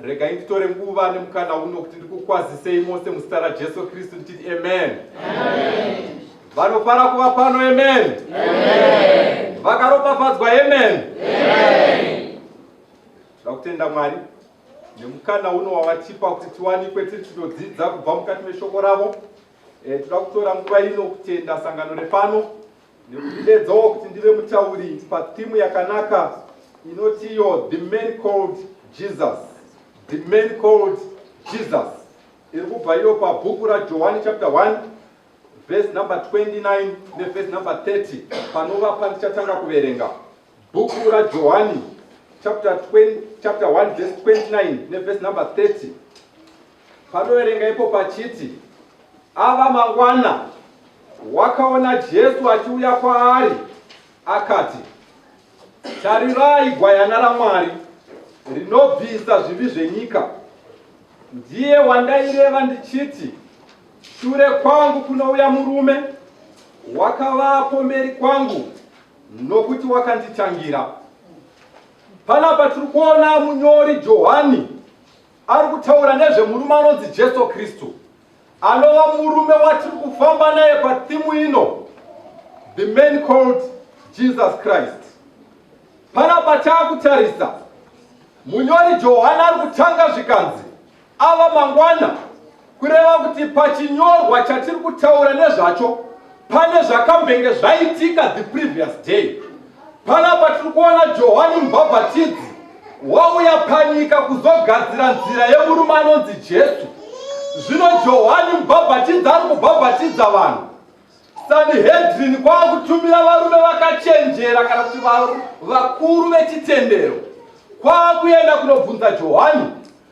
Regai nditore nguva nemukana uno kuti ndikukwazisei mose muzita raJesu Kristu ndichiti amen. Vanofara kuva pano, amen. Vakaropafadzwa, amen. Toda kutenda Mwari nemukana uno wavatipa kuti tiwanikwe tiri tinodzidza kubva mukati meshoko ravo. Toda kutora nguva ino kutenda sangano repano nekundidedzawo kuti ndive mutauri patheme yakanaka inotiyo "The Man Called Jesus". The Man Called Jesus iri kubva iyo pabhuku raJohani chapter 1 verse number 29 neverse number 30, panova pandichatanga kuverenga. Bhuku raJohani chapter 20, chapter 1 verse 29 neverse number 30, panoverenga ipo pachiti, "Ava mangwana wakaona Jesu achiuya kwaari, akati, 'Tarirai gwayana raMwari rinobvisa zvivi zvenyika! Ndiye wandaireva ndichiti, Shure kwangu kunouya murume wakavapo mberi kwangu, nokuti wakanditangira.'" Panapa tiri kuona munyori Johani ari kutaura nezvemurume anonzi Jesu Kristu, anova murume watiri kufamba naye patheme ino, "The Man Called Jesus Christ". Panapa taakutarisa munyori Johani ari kutanga zvikanzi, "Ava mangwana", kureva kuti pachinyorwa chatiri kutaura nezvacho pane zvakambenge zvaitika the previous day. Panapa tiri kuona Johani Mubhabhatidzi wauya panyika kuzogadzira nzira yemurume anonzi Jesu. Zvino Johani Mubhabhatidzi ari kubhabhatidza vanhu. Sanhedrin kwakutumira varume vakachenjera, kana kuti vakuru vechitendero, kwakuenda kunobvunza Johani.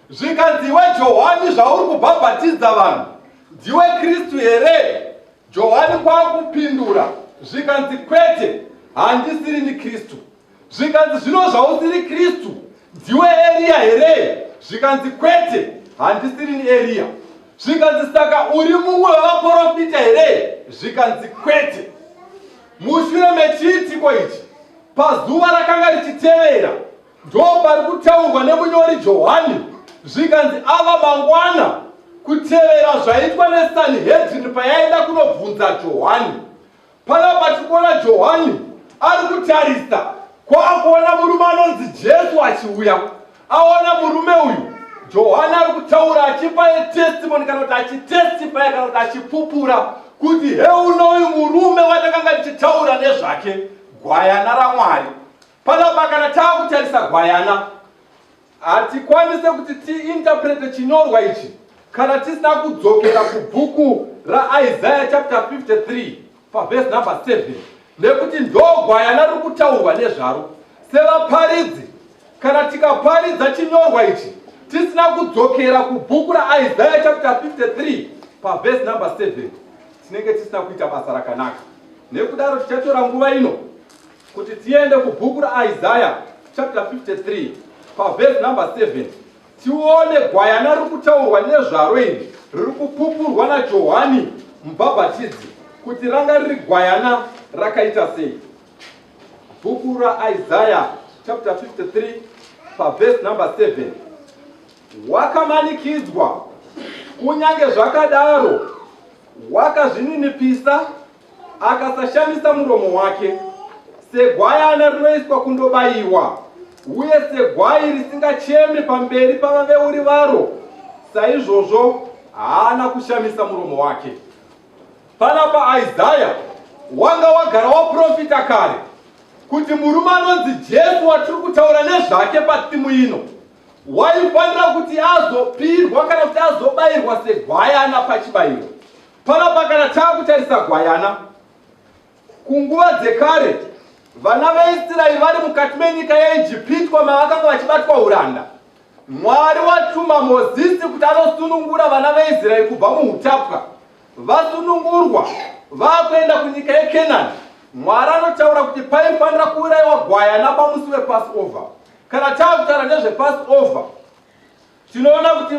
Zvikanzi, "Iwe Johani, zvauri kubhabhatidza vanhu, ndiwe Kristu here?" Johani kwakupindura zvikanzi, "Kwete, handisirini Kristu." Zvikanzi, "Zvino zvausiri Kristu, ndiwe Eriya here?" Zvikanzi, "Kwete, handisirini Eriya." Zvikanzi, "Saka uri mumwe wevaprofita here?" Zvikanzi, "Kwete." Mushure mechiitiko ichi, pazuva rakanga richitevera, ndo pari kutaurwa nemunyori Johani zvikanzi, "Ava mangwana", kutevera zvaitwa neSanhedrin payaenda kunobvunza Johani. Panapa tiri kuona Johani ari kutarisa, kwaakuona murume anonzi Jesu achiuya. Aona murume uyu, Johani ari kutaura achipa testimony, kana kuti achitestify, kana kuti achipupura kuti, "Heunoyu murume watakanga tichitaura nezvake, gwayana raMwari." Panapa kana taakutarisa gwayana, hatikwanise kuti tiinterprete chinyorwa ichi kana tisina kudzokera kubhuku raIsaiah chapter 53 pavhesi number 7, nekuti ndo gwayana riri kutaurwa nezvaro. Sevaparidzi, kana tikaparidza chinyorwa ichi tisina kudzokera kubhuku raIsaiah chapter 53 pavhesi number 7, tinenge tisina kuita basa rakanaka. Nekudaro tichatora nguva ino kuti tiende kubhuku raIsaiah chapter 53 pavhesi number 7, tione gwayana riri kutaurwa nezvaro iri, riri kupupurwa naJohani Mubhabhatidzi, kuti ranga riri gwayana rakaita sei. Bhuku raIsaiah chapter 53 pavhesi number 7: "Wakamanikidzwa, kunyange zvakadaro wakazvininipisa, akasashamisa muromo wake, segwayana rinoiswa kundobayiwa, uye segwai risingachemi pamberi pavaveuri varo, saizvozvo haana kushamisa muromo wake." Panapa Isaya wanga wagara waprofita kare kuti murume anonzi Jesu watiri kutaura nezvake patheme ino waifanira kuti azopirwa, kana kuti azobayirwa segwayana pachibayiro. Panapa kana taakutarisa gwayana, kunguva dzekare vana veIsraeri vari mukati menyika yeIjipitwa mavakanga vachibatwa uranda, Mwari watuma Mozisi kuti anosunungura vana veIsraeri kubva muutapwa. Vasunungurwa, vaakuenda kunyika yeKenani, Mwari anotaura kuti paifanira kuurayiwa gwayana pamusi wePassover. Kana taakutaura nezvePassover, tinoona kuti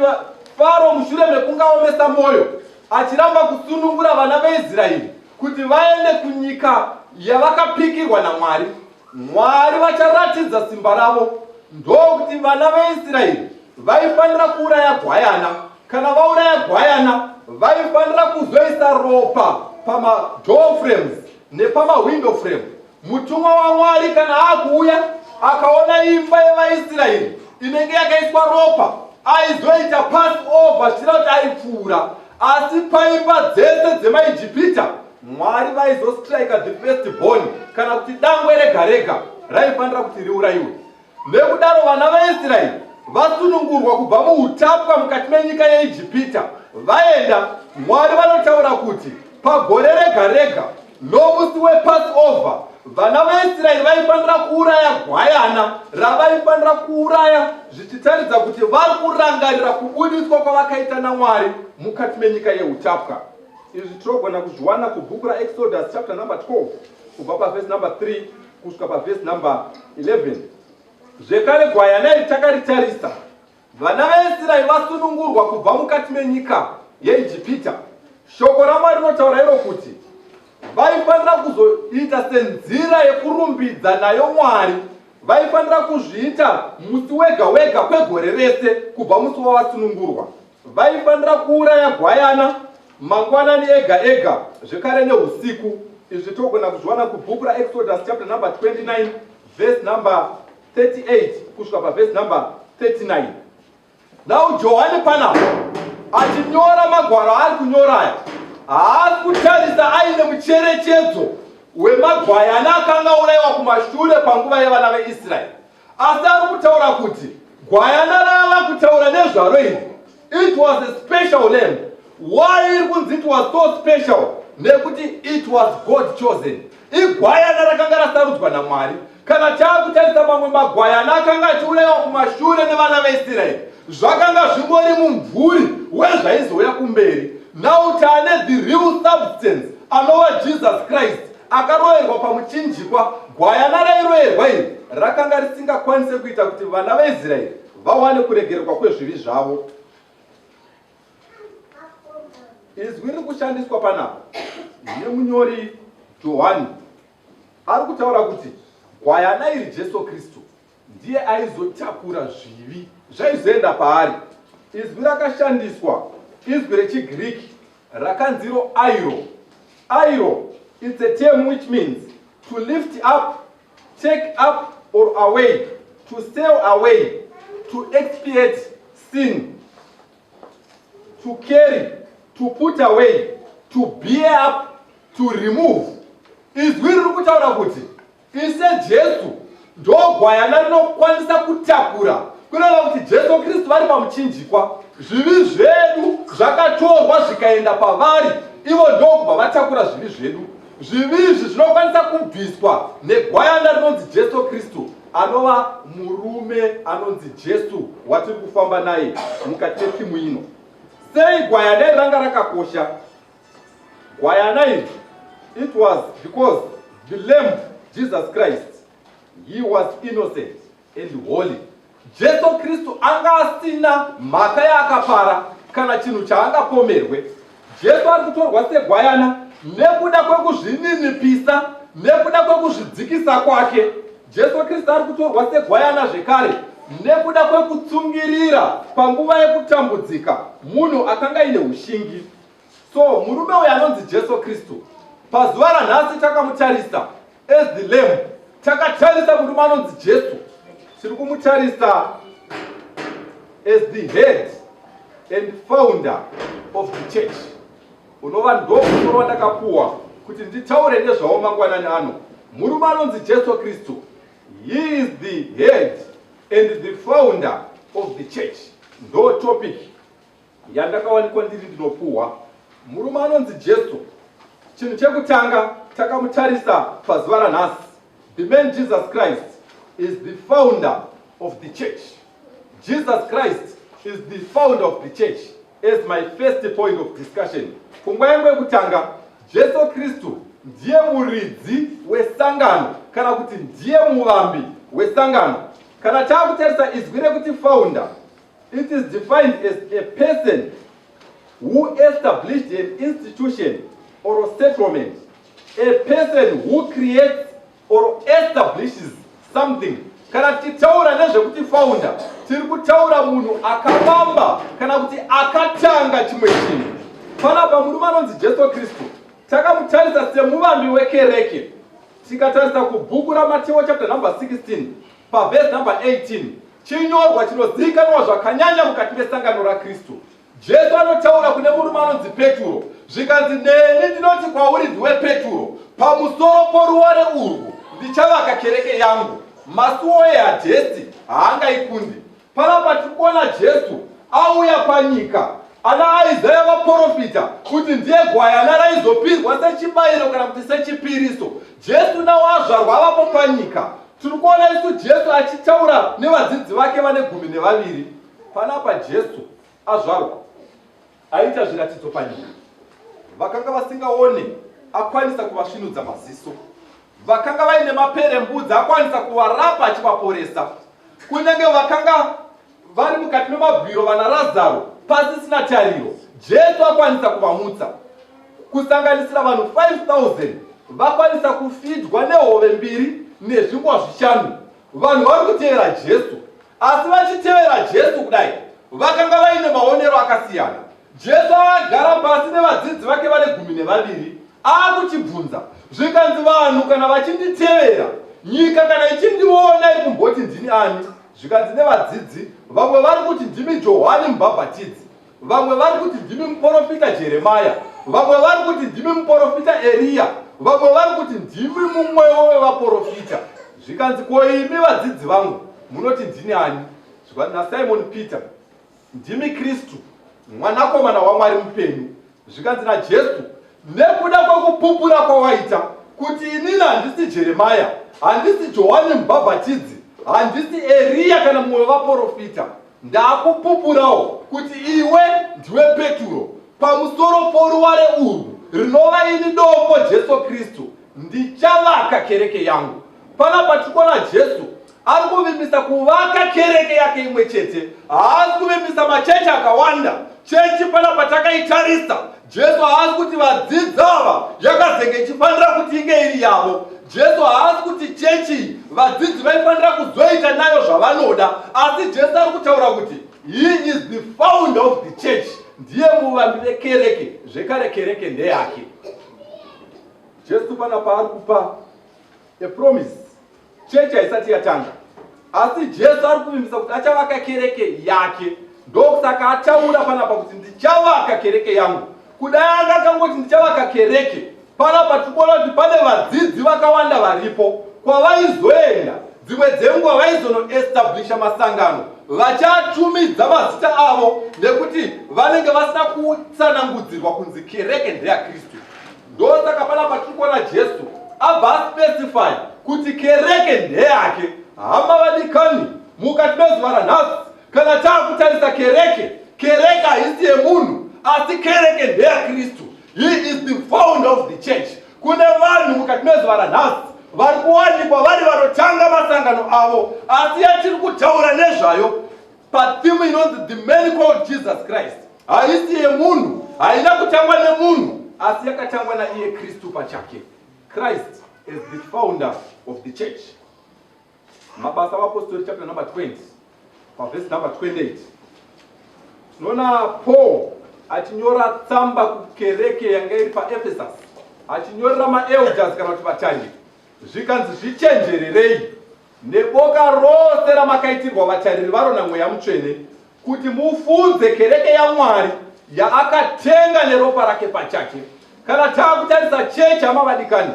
Faro, mushure mekunge aomesa mwoyo achiramba kusunungura vana veIsraeri kuti vaende kunyika yavakapikirwa naMwari, Mwari vacharatidza simba ravo, ndokuti vana veIsraeri Vaifanira kuuraya gwayana. Kana vauraya gwayana, vaifanira kuzoisa ropa pamadoor frames nepamawindow frame. Mutumwa waMwari kana akuuya akaona imba yevaIsraeri inenge yakaiswa ropa, aizoita pass over, zvichira kuti aipfuura. Asi paimba dzese dzemaIjipita, Mwari vaizostrika the first born, kana kuti dangwe rega rega raifanira kuti riurayiwe. Nekudaro vana vaIsraeri vasunungurwa kubva muutapwa mukati menyika yeIjipita vaenda, Mwari vanotaura kuti pagore rega rega nomusi wePassover vana vaIsraeri vaifanira kuuraya gwayana ravaifanira kuuraya, zvichitaridza kuti vari kurangarira kubudiswa kwavakaita naMwari mukati menyika yeutapwa. Izvi tinogona kuzviwana kubhuku raExodus chapter number 12 kubva pavhesi number 3 kusvika pavhesi number 11. Zvekare gwayana iri takaritarisa vana vaIsraeri vasunungurwa kubva mukati menyika yeIjipita. Shoko raMwari rinotaura iro kuti vaifanira kuzoita senzira yekurumbidza nayo Mwari. Vaifanira kuzviita musi wega wega kwegore rese kubva musi wavasunungurwa. Vaifanira kuuraya gwayana mangwanani ega ega, zvekare neusiku. Izvi togona kuzviwana kubhuku raExodus chapter number 29 verse number 38 kusvika pavhesi number 39. Now Johani panapa achinyora magwaro aari kunyora aya, haasi kutarisa aine mucherechedzo wemagwayana akanga aurayiwa kumashure panguva yevana veIsraeri, asi ari kutaura kuti gwayana rava kutaura nezvaro iri, it was a special lamb. Why iri kunzi it was so special? Nekuti it was God chosen. Igwayana rakanga rasarudzwa naMwari. Kana taakutarisa mamwe magwayana akanga achiurayiwa kumashure nevana veIsraeri, zvakanga zvingori mumvuri wezvaizouya kumberi. Now taane the real substance, anova Jesus Christ akaroverwa pamuchinjikwa. Gwayana rairoverwa iri rakanga risingakwanise kuita kuti vana veIsraeri vawane kuregererwa kwezvivi zvavo. Izwi riri kushandiswa panapa nemunyori Johani ari kutaura kuti gwayana iri, Jesu Kristu, ndiye aizotakura zvivi zvaizoenda paari. Izwi rakashandiswa izwi rechiGiriki rakanziro airo. Airo, it's a term which means to lift up, take up or away, to sail away, to expiate sin, to carry, to put away, to bear up, to remove. Izwi riri kutaura kuti Ishe Jesu ndogwayana rinokwanisa kutakura, kureva kuti Jesu Kristu vari pamuchinjikwa, zvivi zvedu zvakatorwa zvikaenda pavari, ivo ndokubva vatakura zvivi zvedu. Zvivi izvi zvinokwanisa kubviswa negwayana rinonzi Jesu Kristu, anova murume anonzi Jesu watiri kufamba naye mukati metimu ino. Sei gwayana iri ranga rakakosha? Gwayana iri, it was because the lamb Jesus Christ, he was innocent and holy. Jesu Kristu anga asina mhaka yaakapara kana chinhu chaangapomerwe. Jesu ari kutorwa segwayana nekuda kwekuzvininipisa, nekuda kwekuzvidzikisa kwake. Jesu Kristu ari kutorwa segwayana zvekare nekuda kwekutsungirira panguva yekutambudzika, munhu akanga aine ushingi. So murume uyu anonzi Jesu Kristu, pazuva ranhasi takamutarisa as the lamb. Takatarisa murume anonzi Jesu, tiri kumutarisa as the head and founder of the church, unova ndo musoro wandakapuwa kuti nditaure nezvawo mangwanani ano. Murume anonzi Jesu Kristu, he is the head and the founder of the church. Ndo topic yandakawanikwa ndiri ndinopuhwa. Murume anonzi Jesu, chinhu chekutanga takamutarisa pazuva ranhasi, the man Jesus Christ is the founder of the church. Jesus Christ is the founder of the church as my first point of discussion. Pfungwa yangu yekutanga, Jesu Kristu ndiye muridzi wesangano, kana kuti ndiye muvambi wesangano. Kana taakutarisa izwi rekuti founder, it is defined as a person who established an institution or a settlement, a person who creates or establishes something. Kana tichitaura nezvekuti founder, tiri kutaura munhu akavamba kana kuti akatanga chimwe chinhu. Panapa murume anonzi Jesu Kristu takamutarisa semuvambi wekereke. Tikatarisa kubhuku raMateo chapter number 16 pavhesi number 18, chinyorwa chinozivikanwa zvakanyanya mukati mesangano raKristu. Jesu anotaura kune murume anonzi Peturo, zvikanzi, Neni ndinoti kwauri ndiwe Peturo, pamusoro poruware urwu ndichavaka kereke yangu, masuo eHadhesi haangaikundi. Panapa tiri kuona Jesu auya panyika ana Isaya vaprofita kuti ndiye gwayana raizopirwa sechibayiro kana kuti sechipiriso. Jesu nawo azvarwa avapo panyika. Tiri kuona isu Jesu achitaura nevadzidzi vake vane 12. Panapa Jesu azvarwa aita zviratidzo panyika. Vakanga vasingaone akwanisa kuvasvinudza maziso. Vakanga vaine maperembudzi akwanisa kuvarapa achivaporesa. Kunyange vakanga vari mukati memabwiro vana Razaro pasisina tariro, Jesu akwanisa kuvamutsa. Kusanganisira vanhu 5000 vakwanisa kufidwa nehove mbiri nezvingwa zvishanu. Vanhu vari kutevera Jesu, asi vachitevera Jesu kudai vakanga vaine maonero akasiyana. Jesu agara pasi nevadzidzi vake vane 12 akuchibvunza, zvikanzi, vanhu kana vachinditevera, nyika kana ichindiona iri kumboti ndini ani? Zvikanzi nevadzidzi, vamwe vari kuti ndimi Johani Mubhabhatidzi, vamwe vari kuti ndimi muprofita Jeremaya, vamwe vari kuti ndimi muprofita Eriya, vamwe vari kuti ndimi mumwewo wevaprofita. Zvikanzi, ko imi vadzidzi vangu munoti ndini ani? Zvikanzi naSimon Peter, ndimi Kristu, mwanakomana waMwari mupenyu. Zvikanzi naJesu, nekuda kwekupupura kwawaita kuti inini handisi Jeremaya, handisi Johani Mubhabhatidzi, handisi Eriya kana mumwe wevaprofita, ndakupupurawo kuti iwe ndiwe Peturo, pamusoro poruware urwu, rinova ini dombo Jesu Kristu, ndichavaka kereke yangu. Panapa tiri kuona Jesu ari kuvimbisa kuvaka kereke yake imwe chete. Haasi kuvimbisa machechi akawanda. Chechi panapa takaitarisa, Jesu haasi kuti vadzidzi ava yakazenge ichifanira kuti inge iri yavo. Jesu haasi kuti chechi vadzidzi vaifanira kuzoita nayo zvavanoda, asi Jesu ari kutaura kuti he is the founder of the church, ndiye muvambi vekereke, zvekare kereke ndeyake. Jesu panapa ari kupa a promise. Chechi haisati yatanga, asi Jesu ari kuvimbisa kuti achavaka kereke yake. Ndokusaka ataura panapa kuti ndichavaka kereke yangu. Kudai anga akangoti ndichavaka kereke, panapa tiri kuona kuti pane vadzidzi vakawanda varipo kwavaizoenda. Dzimwe dzenguva vaizonoestablisha masangano vachatumidza mazita avo, nekuti vanenge vasina kutsanangudzirwa kunzi kereke ndeyaKristu. Ndosaka panapa tiri kuona Jesu abva aspecify kuti kereke ndeyake. Hama vadikani, mukati mezuva ranhasi kana taakutarisa kereke, kereke haisi yemunhu, asi kereke ndeyaKristu. He is the founder of the church. Kune vanhu mukati mezuva ranhasi vari kuwanikwa vari vanotanga masangano avo, asi yatiri kutaura nezvayo patheme inonzi The Man Called Jesus Christ haisi yemunhu, haina kutangwa nemunhu, asi yakatangwa naiye Kristu pachake. Christ is the founder of the church. Mabasa avapostori chapter number 20 pavhesi number 28 tinoona Paul achinyora tsamba kukereke yanga iri paEphesus, achinyorera maelders kana kuti vatariri, zvikanzi, zvichenjererei neboka rose ramakaitirwa vatariri varo naMweya Mutsvene, kuti mufudze kereke yaMwari yaakatenga neropa rake pachake. Kana taakutarisa chechi, hama vadikani,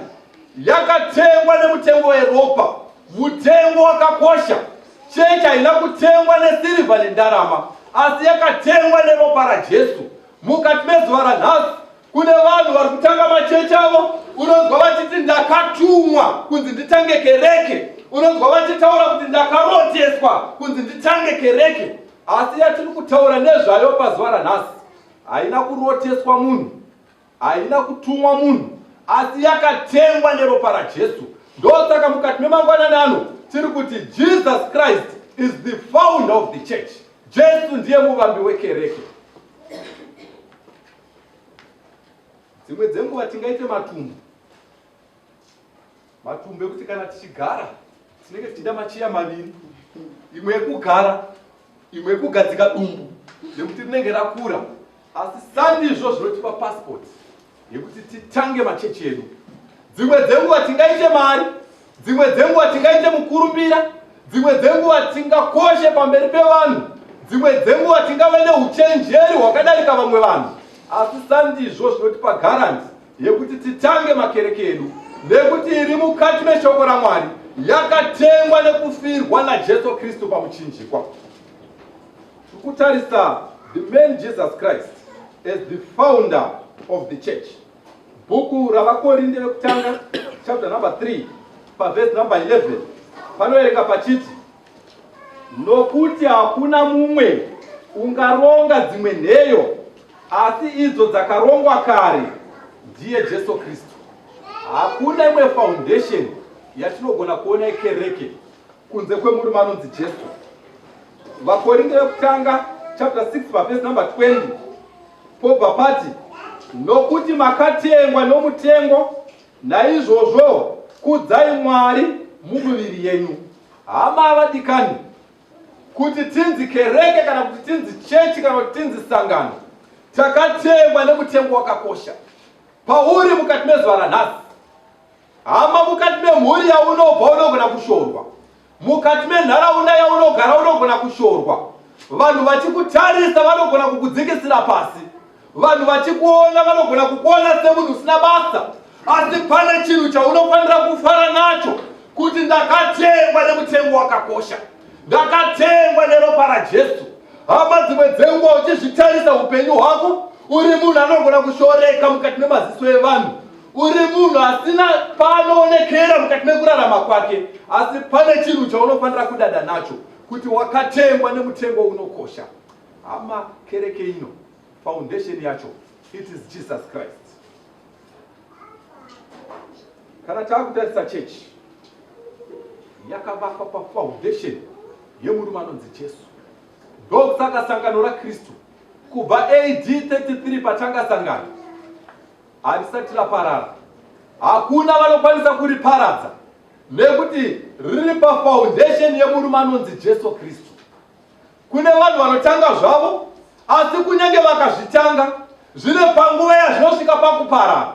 yakatengwa nemutengo weropa, mutengo wakakosha. Chechi haina kutengwa nesirivha nendarama, asi yakatengwa neropa raJesu. Mukati mezuva ranhasi kune vanhu vari kutanga machechi avo, unonzwa vachiti ndakatumwa kunzi nditange kereke, unonzwa vachitaura kuti ndakaroteswa kunzi nditange kereke. Asi yatiri kutaura nezvayo pazuva ranhasi haina kuroteswa munhu, haina kutumwa munhu, asi yakatengwa neropa raJesu. Ndosaka mukati memangwanani ano tiri kuti Jesus Christ is the founder of the church. Jesu ndiye muvambi wekereke. Dzimwe dzenguva tingaite matumbu, matumbu ekuti kana tichigara Tinenge tichida macheya maviri, imwe yekugara, imwe yekugadzika dumbu nekuti rinenge rakura. Asi sandizvo zvinotipa passport yekuti titange machechi edu. Dzimwe dzenguva tingaite mari, dzimwe dzenguva tingaite mukurumbira, dzimwe dzenguva tingakoshe pamberi pevanhu, dzimwe dzenguva tingave neuchenjeri hwakadarika vamwe vanhu. Asi sandizvo zvinotipa garanti yekuti titange makereke edu, nekuti iri mukati meshoko raMwari yakatengwa nekufirwa naJesu Kristu pamuchinjikwa. Tiri kutarisa the man Jesus Christ as the founder of the church. Bhuku ravaKorinde vekutanga chapter number 3 paverse number 11 panoverenga pachiti, nokuti hakuna mumwe ungaronga dzimwe nheyo asi idzo dzakarongwa kare ndiye Jesu Kristu. Hakuna imwe foundation yatinogona kuona yekereke kunze kwemurume anonzi Jesu. VaKorinde vekutanga chapter 6 paverse number 20 pobva pati, nokuti makatengwa nomutengo, naizvozvo kudzai Mwari mumiviri yenyu. Hama vadikani, kuti tinzi kereke kana kuti tinzi chechi kana kuti tinzi sangano, takatengwa nemutengo wakakosha. Pauri mukati mezuva ranhasi, hama, mukati memhuri yaunobva unogona kushorwa, mukati menharaunda yaunogara unogona kushorwa, vanhu vachikutarisa vanogona kukudzikisira pasi, vanhu vachikuona vanogona kukuona semunhu usina basa, asi pane chinhu chaunofanira kufara nacho, kuti ndakatengwa nemutengo wakakosha, ndakatengwa neropa raJesu. Hama, dzimwe dzenguva uchizvitarisa upenyu hwako, uri munhu anogona kushoreka mukati memaziso evanhu, uri munhu asina paanoonekera mukati mekurarama kwake, asi pane chinhu chaunofanira kudada nacho, kuti wakatengwa nemutengo unokosha. Hama, kereke ino foundation yacho it is Jesus Christ. Kana taakutarisa church yakavakwa pafoundation yemurume anonzi Jesu. Ndokusaka sangano raKristu kubva AD 33 patanga sangano harisati raparara. Hakuna vanokwanisa kuriparadza nekuti riri pafoundation yemurume anonzi Jesu Kristu. Kune vanhu vanotanga zvavo, asi kunyange vakazvitanga zvine panguva yazvinosvika pakuparara.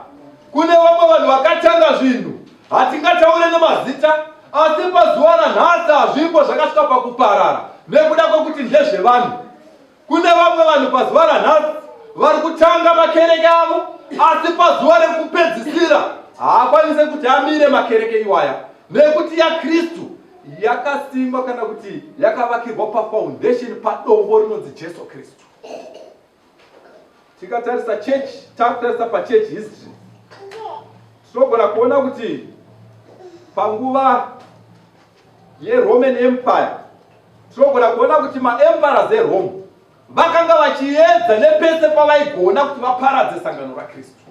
Kune vamwe vanhu vakatanga zvinhu, hatingataure nemazita, asi pazuva ranhasi hazvipo, zvakasvika pakuparara nekuda kwekuti ndezvevanhu. Kune vamwe vanhu pazuva ranhasi vari kutanga makereke avo, asi pazuva rekupedzisira haakwanise kuti amire makereke iwaya, nekuti yaKristu yakasimba kana kuti yakavakirwa pafoundation, padombo rinonzi Jesu Kristu. Tikatarisa church, takutarisa pachurch history, tinogona kuona kuti panguva yeRoman Empire, tinogona kuona kuti maemperors eRome vakanga vachiedza nepese pavaigona kuti vaparadze sangano raKristu.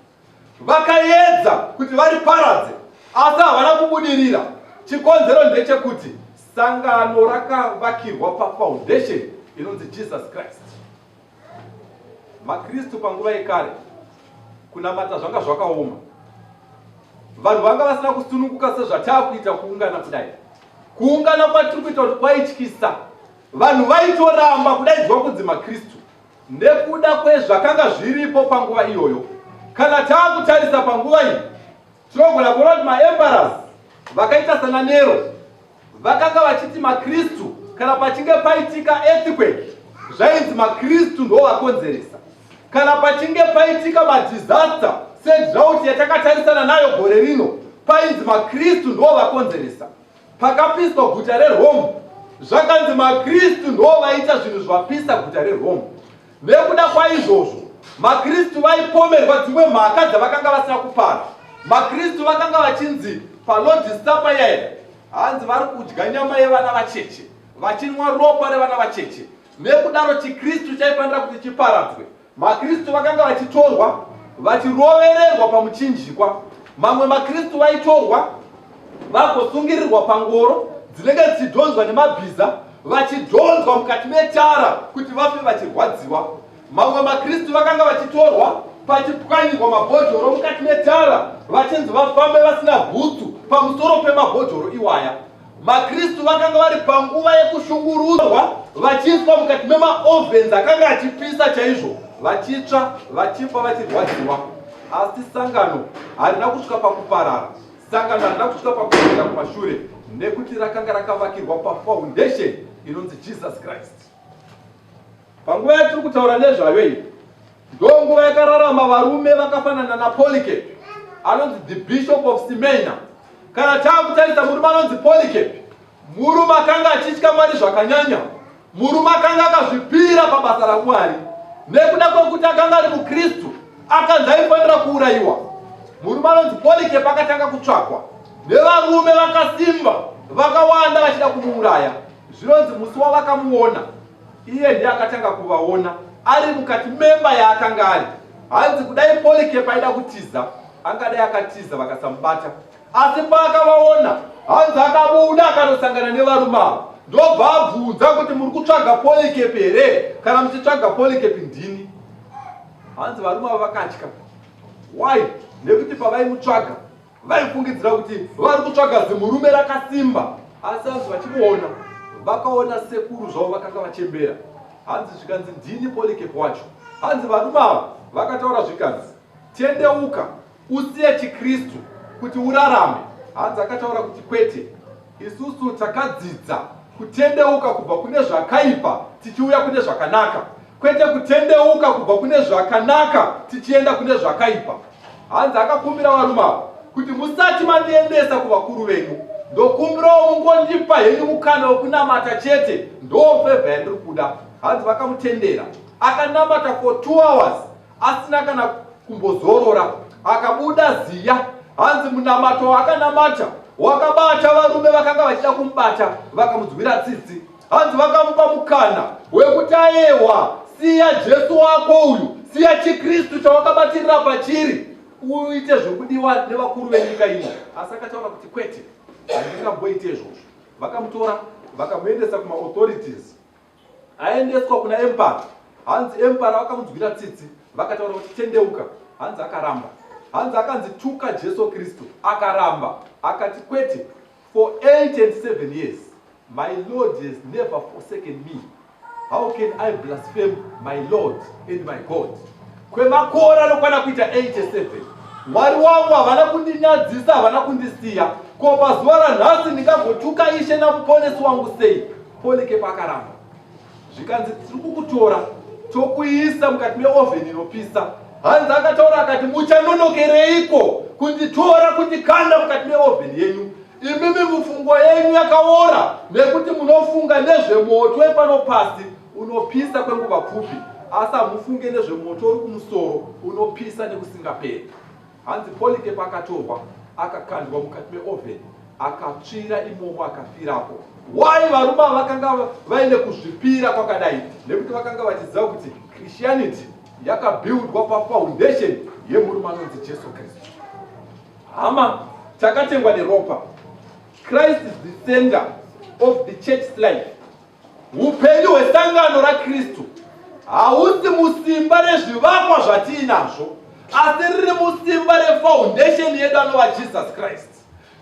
Vakaedza kuti variparadze, asi havana kubudirira. Chikonzero ndechekuti sangano rakavakirwa pafoundation inonzi Jesus Christ. MaKristu panguva yekare, kunamata zvanga zvakaoma. Vanhu vanga vasina kusununguka sezvataakuita kuungana kudai. Kuungana kwatiri kuita kuti kwaityisa. Vanhu vaitoramba kudaidzwa kunzi maKristu nekuda kwezvakanga zviripo panguva iyoyo. Kana taakutarisa panguva iyi, tinogona kuona kuti maemperors vakaita sana Nero vakanga vachiti maKristu kana pachinge paitika earthquake zvainzi maKristu ndo vakonzeresa. Kana pachinge paitika madisaster sedrought yatakatarisana nayo gore rino, painzi maKristu ndo vakonzeresa. Pakapiswa guta reRome, zvakanzi maKristu ndo vaita zvinhu zvapisa guta reRome. Nekuda kwaizvozvo, maKristu vaipomerwa dzimwe mhaka dzavakanga vasina kupara. MaKristu vakanga vachinzi paLord's Supper yaya, hanzi vari kudya nyama yevana vacheche, vachinwa ropa revana vacheche. Nekudaro chiKristu chaifanira kuti chiparadzwe. MaKristu vakanga vachitorwa vachirovererwa pamuchinjikwa. Mamwe maKristu vaitorwa vagosungirirwa pangoro dzinenge dzichidhonzwa nemabhiza, vachidhonzwa mukati metara kuti vafe vachirwadziwa. Mamwe maKristu vakanga vachitorwa pachipwanyirwa mabhodhoro mukati metara, vachinzi vafambe vasina bhutsu pamusoro pemabhodhoro iwaya. MaKristu vakanga vari panguva yekushungurudzwa vachiiswa mukati memaovens akanga achipisa chaizvo, vachitsva, vachifa, vachirwadziwa. Asi sangano harina kusvika pakuparara. Sangano harina kusvika pakudzokera kumashure nekuti rakanga rakavakirwa pafoundation inonzi Jesus Christ. Panguva yatiri kutaura nezvayo iyi, ndonguva yakararama varume vakafanana naPolycarp anonzi the Bishop of Smyrna. Kana taakutarisa murume anonzi Polycarp, murume akanga achitya Mwari zvakanyanya, murume akanga akazvipira pabasa raMwari. Nekuda kwekuti akanga ari muKristu, akanzi aifanira kuurayiwa. Murume anonzi Polycarp akatanga kutsvakwa nevarume vakasimba vakawanda vachida kumuuraya. Zvinonzi musi wavakamuona, iye ndiye akatanga kuvaona ari mukati memba yaakanga ari. Hanzi kudai Polycarp aida kutiza, angadai akatiza vakasamubata. Asi paakavaona, hanzi akabuda akanosangana nevarume ava, ndobva abvunza kuti muri kutsvaga Polycarp here? Kana muchitsvaga Polycarp ndini. Hanzi varume ava vakatya. Why? Nekuti pavaimutsvaga vaifungidzira kuti vari kutsvaga zimurume rakasimba, asi hanzi vachimuona vakaona sekuru zvavo vakanga vachembera. Hanzi zvikanzi ndini Polycarp wacho. Hanzi varume ava vakataura zvikanzi tendeuka usiye chiKristu kuti urarame. Hanzi akataura kuti kwete, isusu takadzidza kutendeuka kubva kune zvakaipa tichiuya kune zvakanaka, kwete kutendeuka kubva kune zvakanaka tichienda kune zvakaipa. Hanzi akakumbira varume ava kuti musati mandiendesa kuvakuru venyu, ndokumbirawo mungondipa henyu mukana wekunamata chete, ndo favour yandiri kuda. Hanzi vakamutendera, akanamata for 2 hours asina kana kumbozorora, akabuda ziya. Hanzi munamato waakanamata wakabata varume vakanga vachida kumubata, vakamudzwira tsitsi. Hanzi vakamupa mukana wekuti ayewa, siya Jesu wako uyu, siya chiKristu chawakabatirira pachiri, uite zvekudiwa nevakuru venyika ino. Asi akataura kuti kwete, handingamboite izvozvo. Vakamutora vakamuendesa kumaauthorities, aendeswa kuna emperor. Hanzi emperor vakamunzwira tsitsi, vakataura kuti tendeuka. Hanzi akaramba. Hanzi akanzi tuka Jesu Kristu, akaramba, akati kwete, for 87 years my Lord has never forsaken me, how can I blaspheme my Lord and my God? Kwemakore anokwana kuita 87 Mwari wangu havana kundinyadzisa, havana kundisiya. Ko pazuva ranhasi ndingagotuka Ishe namuponesi wangu sei? Polycarp akaramba. Zvikanzi tiri kukutora tokuisa mukati meoven inopisa. Hanzi akataura akati muchanonokereiko kunditora kundikanda mukati meoven yenyu? Imimi mufungo yenyu yakaora nekuti munofunga nezvemoto wepano pasi unopisa kwenguva pfupi, asi hamufunge nezvemoto uri kumusoro unopisa nekusingaperi. Hanzi Polycarp akatorwa akakandwa mukati meoven, akatsvira imomo, akafirapo. Why varume ava vakanga vaine kuzvipira kwakadai? Nekuti vakanga vachiziva kuti Christianity yakabuildwa pafoundation yemurume anonzi Jesu Kristu. Hama, takatengwa neropa. Christ is the center of the church's life. Upenyu hwesangano raKristu hausi musimba rezvivakwa zvatiinazvo, asi riri musimba refoundation yedu anova Jesus Christ.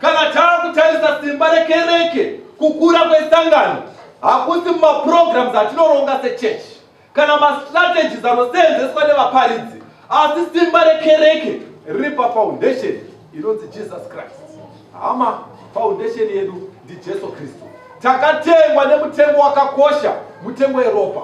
Kana taakutarisa simba rekereke, kukura kwesangano hakusi mumaprograms atinoronga sechechi kana mastrategies anoseenzeswa nevaparidzi, asi simba rekereke riri pafoundation inonzi Jesus Christ. Hama, foundation yedu ndiJesu Kristu. Takatengwa nemutengo wakakosha, mutengo weropa.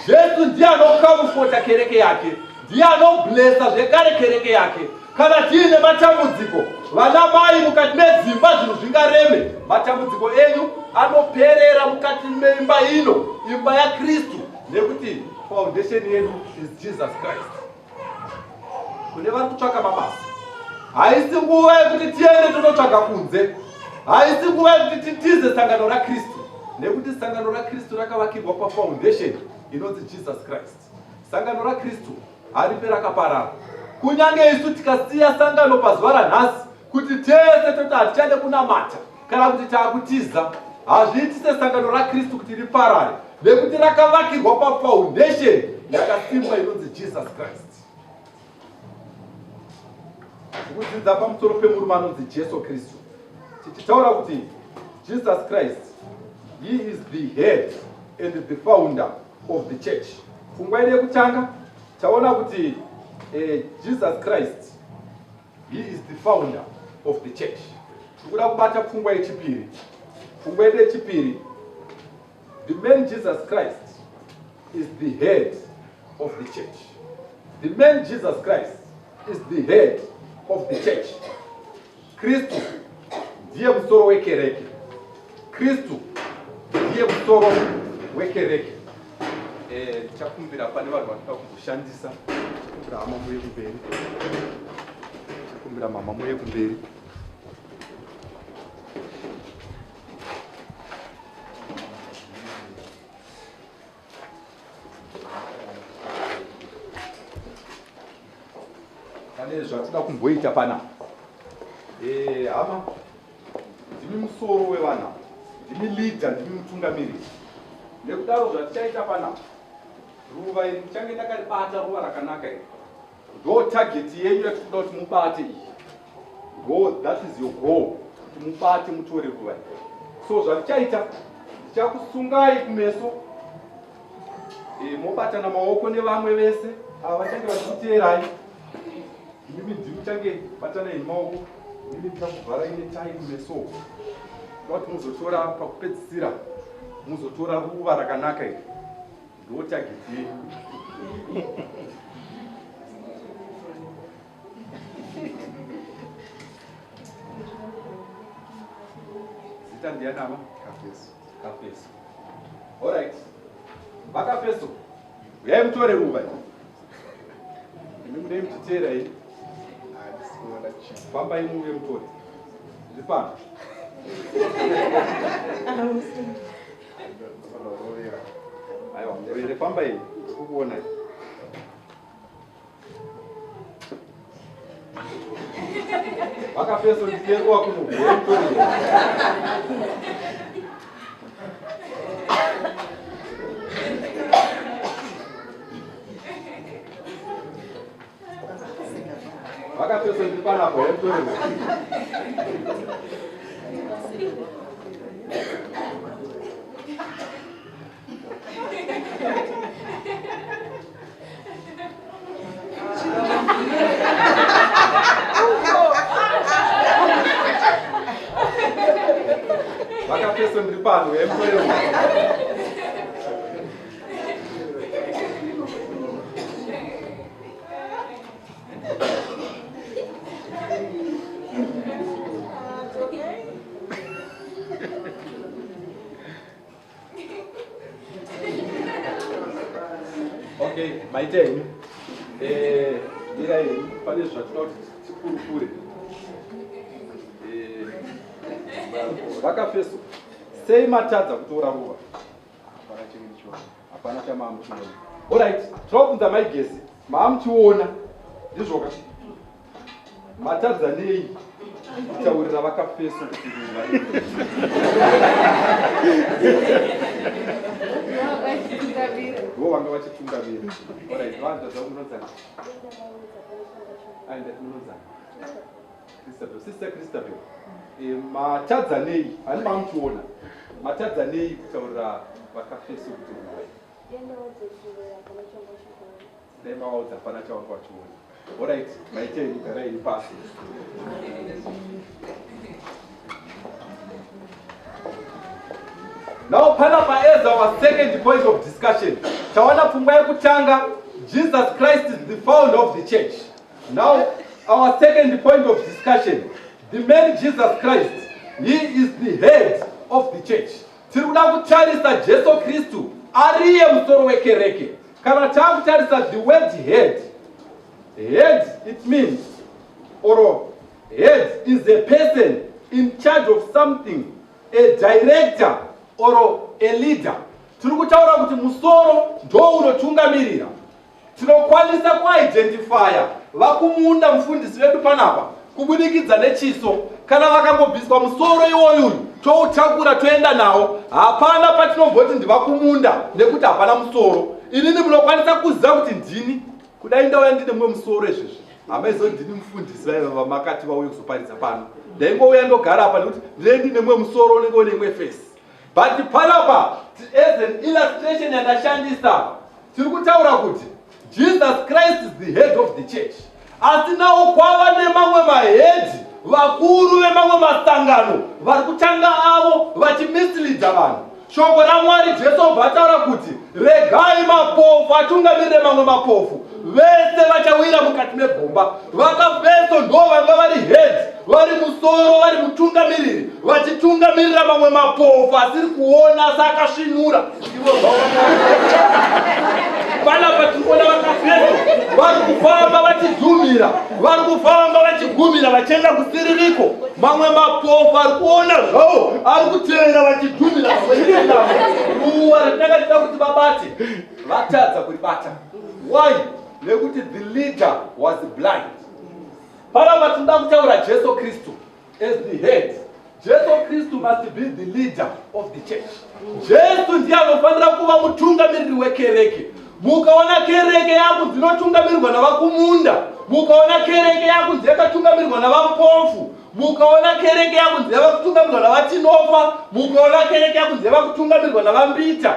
Jesu ndiye anokamufota kereke yake, ndiye anoblesa zvekare kereke yake. Kana tiine matambudziko, vana mai mukati medzimba, zvinhu zvingareme. Matambudziko enyu anoperera mukati meimba ino, imba yaKristu, nekuti foundation yedu is Jesus Christ. Kune vari kutsvaka mabasa, haisi nguva yekuti tiende tonotsvaga kunze, haisi nguva yekuti titize sangano raKristu, nekuti sangano raKristu rakavakirwa pafoundation inonzi Jesus Christ. Sangano raKristu harife rakaparara. Kunyange isu tikasiya sangano pazuva ranhasi kuti tese toti hatichade kunamata kana kuti taakutiza, hazviitise sangano raKristu kuti riparare, nekuti rakavakirwa pafoundation yakasimba inonzi Jesus Christ. Tikudzidza pamusoro pemurume anonzi Jesu Kristu, tichitaura kuti Jesus Christ, he is the head and the founder of the church. Pfungwa yedu yekutanga taona kuti Jesus Christ, he is the founder of the church. Tiri kuda kubata pfungwa yechipiri. Pfungwa yedu yechipiri, the man Jesus Christ is the head of the church. The man Jesus Christ is the head of the church. Kristu ndiye musoro wekereke. Kristu ndiye musoro wekereke. Ndichakumbira pane vanhu vanoda kumboshandisa. Ndichakumbira hama muye kumberi. Ndichakumbira mama muye kumberi. Pane zvatida kumboita panapa. Hama, ndimi musoro wevana, ndimi leader, ndimi mutungamiriri. Nekudaro zvatichaita panapa, ruva iri ndichange ndakaribata, ruva rakanaka iri. Ndo target yenyu yatikuda kuti mubate iyi. Go, that is your goal, kuti mubate mutore ruva iri. So zvatichaita, ndichakusungai kumeso, mobatana maoko nevamwe vese ava vachange vachikuteerai. Imimi ndimi muchange batanai nemaoko, imimi ndichakuvharai netai kumeso. Kuda kuti muzotora pakupedzisira, muzotora ruva rakanaka iri. Ndo target yenyu. Zita ndiani ama? Kafeso. Kafeso. All right. Vakafeso. Uyai mutore ruva iri. Imi munei muchiteera iyi. Handisi kuona chii. Fambai muuye mutore. Zviri pano. Ndinofanira kurovera. Aiwa, murovere, fambai. Ndiri kukuonai. Vakafeso ndiyerwa kuno. Uyai mutore. Vakafeso ndiri panapa, uyai mutore. Vakafeso ndiri pano, uyai mutore. Okay, maita henyu. Dira henyu, pane zvatinoda kuti tikurukure. Vakafeso, sei matadza kutora ruva? Hapana chinhu ndichiona. Hapana chamamuchiona. Alright, tinobvunza maigesi. Maamuchiona. Ndizvoka. Matadza nei kutaurira vakafeso kuti ruva iri? Ndo vanga vachitungamira. Alright, vanhu munonzana. Aenda munonzana. Christabel, Sister Christabel. Matadza nei? Hani mamuchiona. Matadza nei kutaurira vakafeso kuti ruva iri? Dai mavaudza hapana chavanga vachiona. Alright, maita henyu, garai henyu pasi. Now panapa as our second point of discussion, tawana pfungwa yekutanga, Jesus Christ is the founder of the church. Now our second point of discussion, the man Jesus Christ, he is the head of the church. Tiri kuda kutarisa Jesu Kristu ariye musoro wekereke. Kana takutarisa the word head, head it means, or head is a person in charge of something, a director or a leader. Tiri kutaura kuti musoro ndo unotungamirira. Tinokwanisa kuidentifya vakumunda mufundisi vedu panapa kubudikidza nechiso. Kana vakangobviswa musoro iwoyu toutakura toenda nawo, hapana patinomboti ndivakumunda nekuti hapana musoro. Inini munokwanisa kuziva kuti ndini. Kudai ndauya ndine mumwe musoro izvezvi, hamaizoti ndini mufundisi vaiva vamakati vauye kuzoparidza pano. Ndaingouya ndogara apa nekuti ndinenge ndine mumwe musoro unenge une imwe face. But panapa as an illustration yandashandisa apa, tiri kutaura kuti Jesus Christ is the head of the church. Asi nawo kwava nemamwe mahedhi vakuru vemamwe masangano vari kutanga avo vachimisleada vanhu. Shoko raMwari Jesu obva ataura kuti regai mapofu atungamirire mamwe mapofu, vese vachawira mukati megomba. Vakafeso ndo vanga vari head, vari musoro, vari mutungamiriri, vachitungamirira mamwe mapofu asiri kuona asi akasvinura. Ivo zvavo panapa tiri kuona vakafeso vari kufamba vachidhumira, vari kufamba vachigumira vachienda kusiririko. Mamwe mapofu ari kuona zvavo ari kutevera vachidhumira ruwa ratinanga tida kuti vabate, vatadza kuribata. Why? Nekuti the leader was blind. Panapa tinoda kutaura Jesu Kristu as the head. Jesu Kristu must be the leader of the church. Jesu ndiye anofanira kuva mutungamiriri wekereke. Mukaona kereke yangu dzinotungamirirwa navakumunda, mukaona kereke yangu dzakatungamirirwa navamupofu, mukaona kereke yangu dzava kutungamirirwa navatinofa, mukaona kereke yangu dzava kutungamirirwa navambita,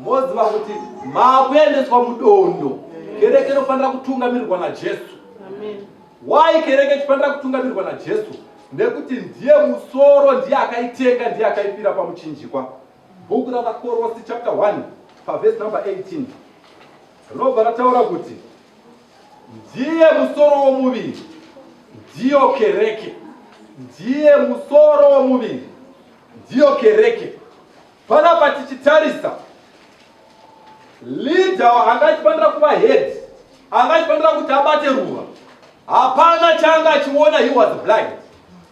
moziva kuti makuendeswa mudondo. Kereke inofanira kutungamirirwa naJesu. Why kereke ichifanira kutungamirirwa naJesu? Nekuti ndiye musoro, ndiye akaitenga, ndiye akaifira pamuchinjikwa. Bhuku raVakorosi chapter 1 pavhesi number 18 rinobva rataura kuti ndiye musoro womuviri, ndiyo kereke. Ndiye musoro womuviri, ndiyo kereke. Panapa tichitarisa leader anga achifanira kuva head, anga achifanira kuti abate ruva, hapana chaanga achiona. He was blind.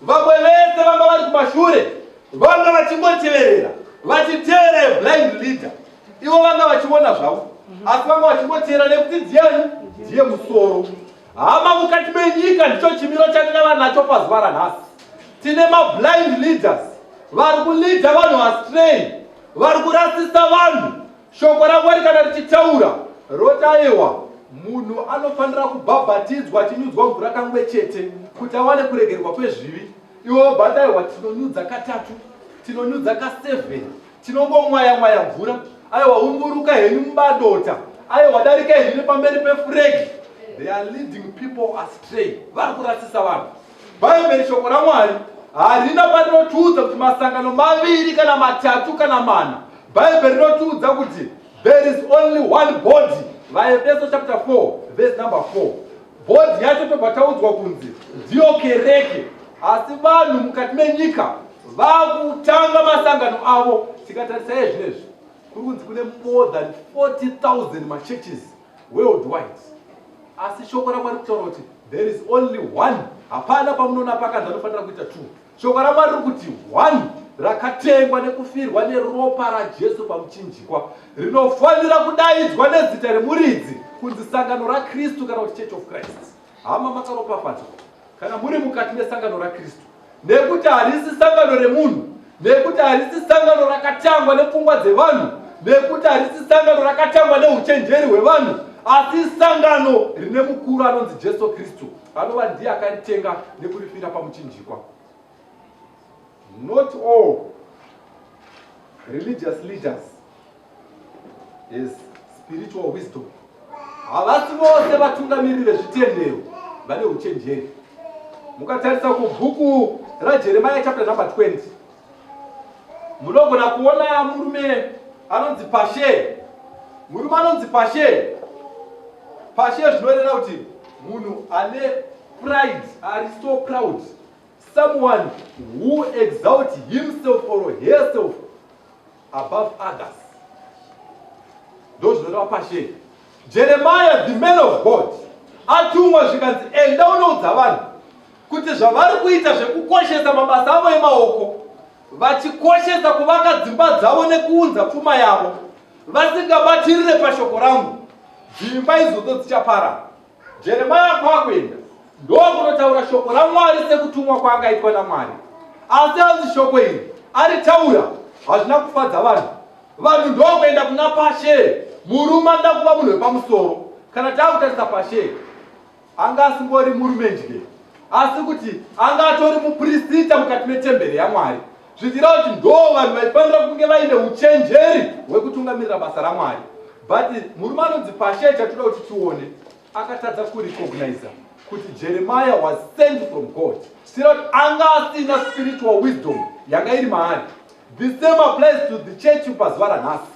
Vamwe vese vanga vari kumashure vanga vachingoteverera, vachiteera blind leader. Ivo vanga vachiona zvavo, asi vanga vachingoteera nekuti ndiani? Ndiye musoro. Hama, mukati menyika ndicho chimiro chatingava nacho pazuva ranhasi. Tine mablind leaders vari kuleada vanhu astray, vari kurasisa vanhu. Shoko raMwari kana richitaura roti aiwa, munhu anofanira kubhabhatidzwa achinyudzwa mvura kamwe chete kuti awane kuregerwa kwezvivi. Iwo bata aiwa, tinonyudza katatu, tinonyudza ka7, tinongomwaya mwaya mvura. Aiwa, umburuka henyu mubadota. Aiwa, darika henyu nepamberi peflag. They are leading people astray, vari kurasisa vanhu. Bhaibheri, shoko raMwari, harina parinotiudza kuti masangano maviri kana matatu kana mana. Bhaibheri rinotiudza kuti there is only one body. VaEfeso chapter 4 verse number 4. Body yacho tobva taudzwa kunzi ndiyo kereke. Asi vanhu mukati menyika vakutanga masangano avo. Tikatarisa iye zvinezvi, kuri kunzi kune more than 40,000 machurches worldwide, asi shoko raMwari kutaura kuti there is only one. Hapana pamunoona pakanzi anofanira kuita two. Shoko raMwari riri kuti one, rakatengwa nekufirwa neropa raJesu pamuchinjikwa, rinofanira kudaidzwa nezita remuridzi kunzi sangano raKristu kana kuti Church of Christ. Hama, makaropafadzwa kana muri mukati mesangano raKristu, nekuti harisi sangano remunhu, nekuti harisi sangano rakatangwa nepfungwa dzevanhu, nekuti harisi sangano rakatangwa neuchenjeri hwevanhu, asi sangano rine mukuru anonzi Jesu Kristu, anova ndiye akaritenga nekurifira pamuchinjikwa. Not all religious leaders is spiritual wisdom. Havasi vose vatungamiriri vezvitendero vane uchenjeri. Mukatarisa kubhuku raJeremia chapter number 20, munogona kuona murume anonzi Pashe. Murume anonzi Pashe. Pashe zvinoreva kuti munhu ane pride, ari so proud, someone who exalt himself or herself above others, ndo zvinoreva Pashe. Jeremiah, the man of God, atumwa zvikanzi enda unoudza vanhu kuti zvavari kuita zvekukoshesa mabasa avo emaoko, vachikoshesa kuvaka dzimba dzavo nekuunza pfuma yavo, vasingabatirire pashoko rangu, dzimba idzodzo dzichaparara. Jeremiah kwakuenda ndokunotaura shoko raMwari sekutumwa kwaangaitwa naMwari, asi anzi shoko iri aritaura hazvina kufadza vanhu. Vanhu ndokuenda kuna Pashe, murume anoda kuva munhu wepamusoro. Kana taakutarisa Pashe, anga asingori murume nje. Asi kuti anga atori muprisita mukati metemberi yaMwari. Zvichireva kuti ndo vanhu vaifanira kunge vaine uchenjeri hwekutungamirira basa raMwari. But murume anonzi Pashe, chatoda kuti tione, akatadza kurecogniza kuti Jeremiah was sent from God. Zvichireva kuti anga asina spiritual wisdom yanga iri maari. The same applies to the church pazuva ranhasi.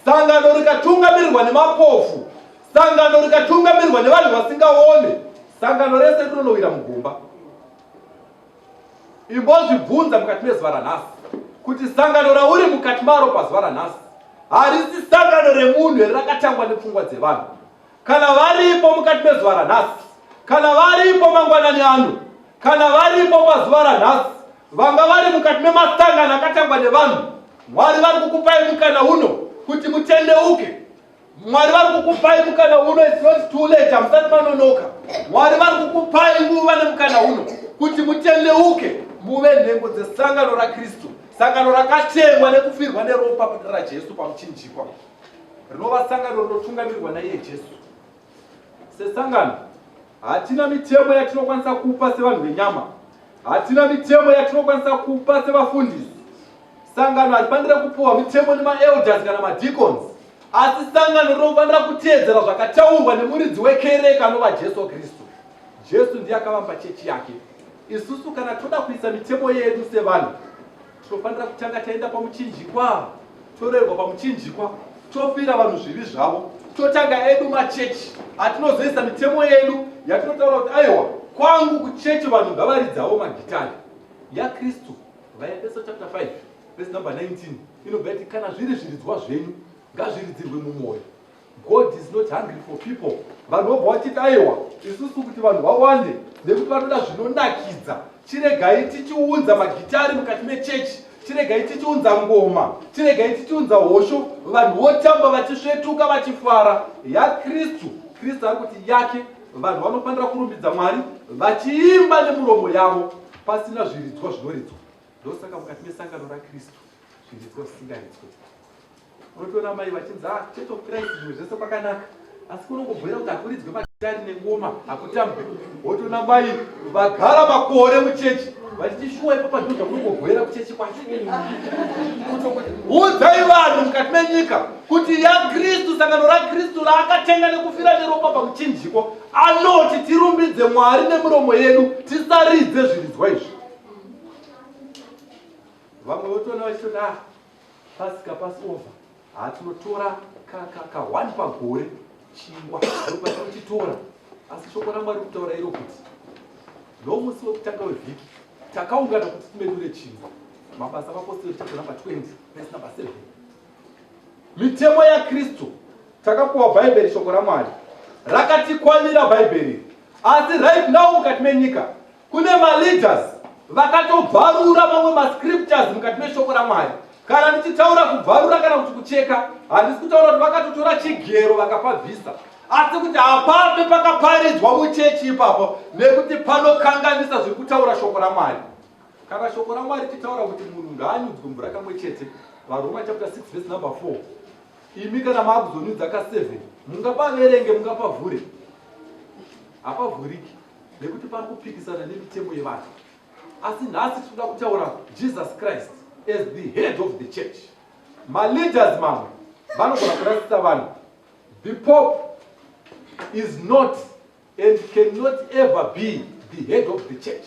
Sangano rikatungamirirwa nemapofu, sangano rikatungamirirwa nevanhu vasingaone, sangano rese rinonowira mugomba. Imbozvibvunza mukati mezuva ranhasi kuti sangano rauri mukati maro pazuva ranhasi harisi sangano remunhu here rakatangwa nepfungwa dzevanhu? Kana varipo mukati mezuva ranhasi, kana varipo mangwanani ano, kana varipo pazuva ranhasi vanga vari mukati memasangano akatangwa nevanhu, Mwari vari kukupai mukana uno kuti mutendeuke. Mwari vari kukupai mukana uno, it's not too late, hamusati manonoka. Mwari vari kukupai nguva nemukana uno kuti mutendeuke, muve nhengo dzesangano raKristu, sangano rakatengwa nekufirwa neropa raJesu pamuchinjikwa, rinova sangano rinotungamirwa naiye Jesu. Sesangano hatina mitemo yatinokwanisa kupa sevanhu venyama, hatina mitemo yatinokwanisa kupa sevafundisi. Sangano harifanire kupiwa mitemo nemaelders kana madeacons, asi sangano rinofanira kuteedzera zvakataurwa nemuridzi wekereke, anova Jesu Kristu. Jesu ndiye akavamba chechi yake. Isusu kana toda kuisa mitemo yedu sevanhu, tinofanira kutanga taenda pamuchinjikwa, torerwa pamuchinjikwa, tofira vanhu zvivi zvavo, totanga edu machechi atinozoisa mitemo yedu yatinotaura kuti aiwa, kwangu kuchechi vanhu ngavaridzawo magitari. YaKristu, VaEfeso chapter 5 verse number 19 inobva yati, kana zviri zviridzwa zvenyu, ngazviridzirwe mumwoyo. God is not hungry for people. Vanhu vobva vachiti aiwa, isusu kuti vanhu vawande nekuti vanoda zvinonakidza, chiregai tichiunza magitari mukati mechechi, chiregai tichiunza ngoma, chiregai tichiunza hosho, vanhu votamba vachisvetuka vachifara. YaKristu, Kristu ari kuti yake vanhu vanofanira kurumbidza Mwari vachiimba nemuromo yavo pasina zviridzwa zvinoridzwa. Ndosaka mukati mesangano raKristu zviridzwa zvisingaridzwe. Unotoona mai vachinzi, ah, Church of Christ zvimwe zvese kwakanaka, asi kunongobhuira kuti hakuridzwe magitari nengoma, hakutambwe. Wotoona mai vagara makore muchechi vachiti, shuwa, ipapa ndo zvakunongobhuira kuchechi kwacho. Udzai vanhu mukati menyika kuti yaKristu, sangano raKristu raakatenga nekufira neropa pamuchinjiko, anoti tirumbidze Mwari nemiromo yedu, tisaridze zviridzwa izvi. Vamwe votoona vachitoti, ah, Pasika, Passover, hatinotora ka1 pagore, chingwa ndopatinochitora. Asi shoko raMwari kutaura iro kuti nomusi wekutanga wevhiki takaungana kuti timedure chingwa. Mabasa Vapostori chapter number 20 verse number 7. Mitemo yaKristu, takapuwa Bhaibheri, shoko raMwari rakatikwanira Bhaibheri. Asi right now mukati menyika kune maleaders vakatobvarura mamwe mascriptures mukati meshoko raMwari. Kana ndichitaura kubvarura kana kuti kucheka, handisi kutaura kuti vakatotora chigero vakapabvisa, asi kuti hapape pakaparidzwa muchechi ipapo nekuti panokanganisa zviri kutaura shoko raMwari. Kana shoko raMwari tichitaura kuti munhu ngaanyudzwe mvura kamwe chete, VaRoma chapter 6 verse number 4, imi kana maakuzonyudza ka7, mungapaverenge, mungapavhure? Hapavhuriki nekuti pari kupikisana nemitemo yevanhu. Asi nhasi tinoda kutaura Jesus Christ as the head of the church. Maleaders mamwe vanogona kurasisa vanhu. The Pope is not and cannot ever be the head of the church.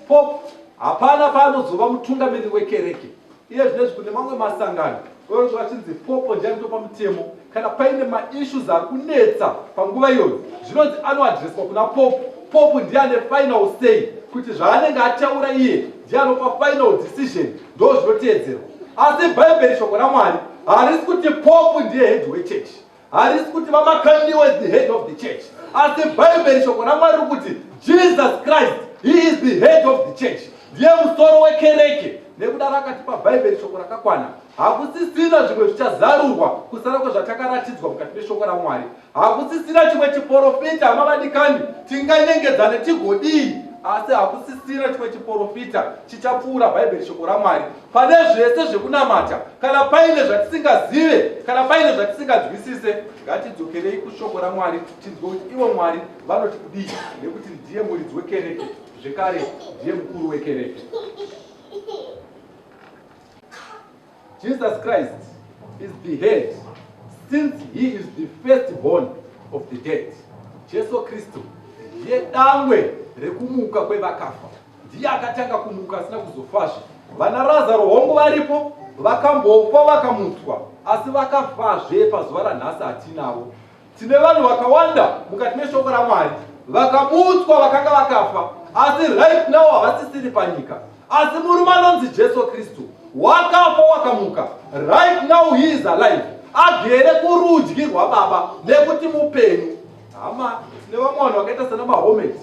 Pope hapana paanozova mutungamiriri wekereke. Iye zvinezvi kune mamwe masangano vachinzi pope ndiye anotopa mutemo. Kana paine maissues ari kunetsa panguva iyoyo, zvinonzi anoadreswa kuna pope. Pope ndiye ane final say, kuti zvaanenge ataura iye ndiye anopa final decision, ndo zvinoteedzerwa. Asi Bhaibheri, shoko raMwari, harisi kuti pope ndiye head wechechi, harisi kuti VaMakandiwa is the head of the church, asi Bhaibheri, shoko raMwari, riri kuti Jesus Christ, he is the head of the church, ndiye musoro wekereke. Nekudaro akatipa Bhaibheri, shoko rakakwana. Hakusisina zvimwe zvichazarurwa kusara kwezvatakaratidzwa mukati meshoko raMwari. Hakusisina chimwe chiprofita. Hama vadikani, tinganyengedzane tigodii, asi hakusisina chimwe chiprofita chichapfuura Bhaibheri, shoko raMwari. Pane zvese zvekunamata, kana paine zvatisingazive, kana paine zvatisinganzwisise, ngatidzokerei kushoko raMwari tinzwe kuti ivo Mwari vanoti kudii, nekuti ndiye muridzi wekereke. Zvekare ndiye mukuru wekereke. Jesus Christ is the head since he is the firstborn of the dead. Jesu Kristu ndiye dangwe rekumuka kwevakafa. Ndiye akatanga kumuka asina kuzofazve. Vana Razaro hongu varipo, vakambofa vakamutswa, asi vakafazve pazuva ranhasi hatinavo. Tine vanhu vakawanda mukati meshoko raMwari vakamutswa vakanga vakafa, asi right now havasisiri panyika. Asi murume anonzi Jesu Kristu wakafa wakamuka, right now he is alive, agere kurudyi rwaBaba nekuti mupenyu. Hama, tine vamwe vanhu vakaita sana Mahomet